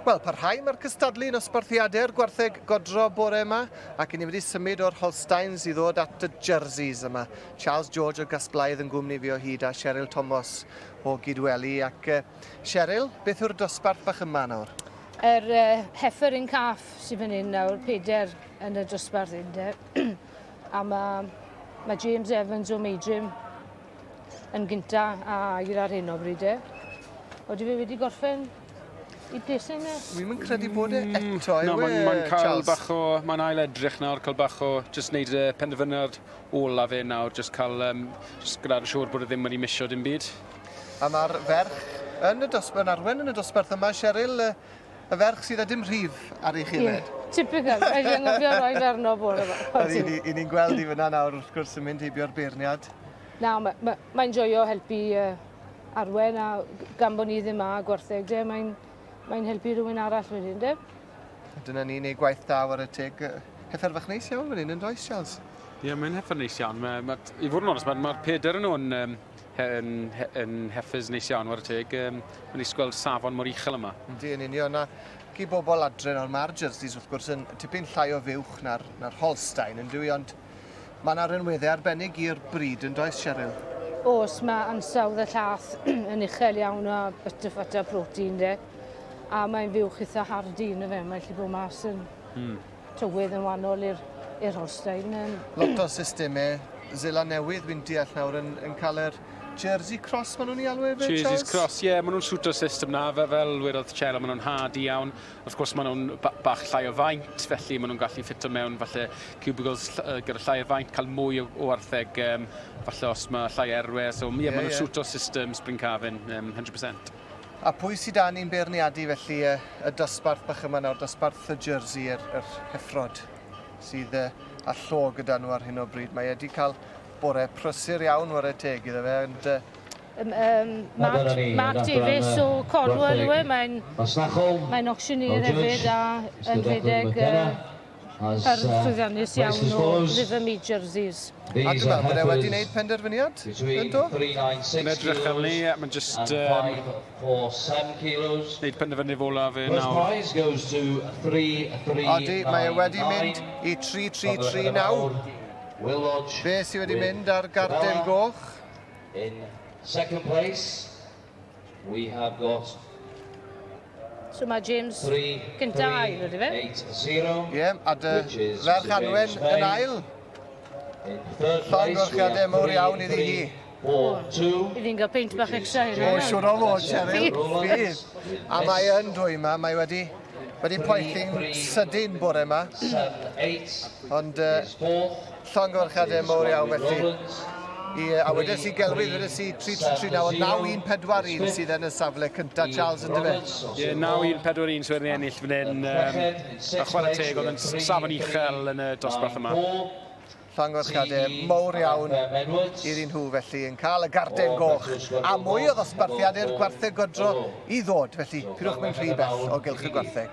Wel, parhau mae'r cystadlu yn osbarthiadau'r gwartheg godro bore yma, ac i ni wedi symud o'r Holsteins i ddod at y Jerseys yma. Charles George o Gasblaidd yn gwmni fi o hyd a Cheryl Thomas o Gydweli. Ac uh, Cheryl, beth yw'r dosbarth bach yma nawr? Yr uh, heifer in calf sydd fan hyn nawr, peder yn y dosbarth hyn de. a mae, mae James Evans o Meidrim yn gynta a ail ar hyn o bryd e. Odi fe wedi gorffen i placing e? Wi'm yn credu bod e mm, eto, no, mae'n ma cael bach o... Mae'n ail edrych nawr, cael bach o... Just neud y penderfyniad ola fe nawr, just cael... Um, just gwneud yn siŵr bod e ddim wedi misio dim byd. A mae'r ferch yn y dosbarth, yn arwen yn y dosbarth yma, Cheryl, y ferch sydd â dim rhif ar ei chiled. Yeah, typical, rhaid i anghofio roi fe arno bore yma. I ni'n gweld i fyna nawr, wrth gwrs, yn mynd heibio'r beirniad. Na, mae'n ma, ma joio helpu uh, Arwen a gan bod ni ddim â gwartheg de, mae'n mae helpu rhywun arall wedyn de. Dyna ni'n neud gwaith da war y teg. Heffer fach neis iawn fan hyn yn does, Charles? Ie, yeah, mae'n heffer neis iawn. Ma, ma, I fod yn onest, mae'r ma peder yn nhw'n um, he, yn, he, yn heffers neis iawn, war y teg. Um, mae'n neis gweld safon mor uchel yma. Yndi, yn union. A i bobl adre nawr, mae'r jerseys wrth gwrs yn tipyn llai o fuwch na'r, na Holstein yn dyw ond Mae 'na rinweddau arbennig i'r brîd yn does, Cheryl? Oes, mae ansawdd y llath yn uchel iawn a butterfat a protein de. A mae'n fuwch eitha hardy yn y fe, mae'n gallu bod mas yn mm. tywydd yn wahanol i'r i'r Holstein. Lot o systemau Seland Newydd fi'n deall nawr yn, yn cael yr Jersey Cross maen nhw'n ei alw e fe, Jersey Cross, ie, yeah, maen nhw'n swto system na, fel, fel wedodd Cheryl, maen nhw'n hardy iawn. Wrth gwrs maen nhw'n bach llai o faint, felly maen nhw'n gallu ffito mewn falle cubicles gyda llai o faint, cael mwy o, o wartheg, um, falle os mae llai erwe. So ie, yeah, yeah, maen nhw'n yeah. swto system Spring Carving, um, 100%. A pwy sydd dan ni'n beirniadu felly y, y dosbarth bach yma nawr, dosbarth y jersey, yr, yr heffrod sydd uh, a llo gyda nhw ar hyn o bryd. Mae wedi cael bore prysur iawn, ware teg iddo fe, ond uh, Um, um, Mark, Mark Davies o Cornwall yw e, mae'n mae auctioneer hefyd a yn rhedeg uh, yr llwyddiannus iawn o Rivermead Jerseys. A dwi'n meddwl bod e wedi gwneud penderfyniad, yn do? Mae'n edrych fel ni, mae'n just um, gwneud penderfyniad ola fe nawr. Odi, mae e wedi mynd i 3-3-3-9. Fe sydd wedi mynd ar garden goch. In second place, we have got So mae James gynta ail, ydy fe? Ie, a dy ferch Anwen yn ail. Llongyfarchiadau mawr iawn iddi hi. I fi'n cael peint bach extra heno. O, siwr o fod, Cheryl. Fydd. A mae yn dwy yma, mae wedi, wedi poethi'n sydyn bore yma. Ond uh, Llongyfarchiadau mowr iawn felly. I, a wedes i gelwydd, wedes i 3-3-9, ond 9-1-4-1 sydd yn y safle cyntaf, Charles, yn dyfe? Ie, 9-1-4-1 sydd wedi ennill fan hyn. Um, a chwarae teg, oedd yn safon uchel yn y dosbarth yma. Llongyfarchiadau mowr iawn iddyn nhw felly yn cael y garden goch a mwy o ddosbarthiadau'r gwartheg godro i ddod, felly pidwch mynd rhy bell o gylch y gwartheg.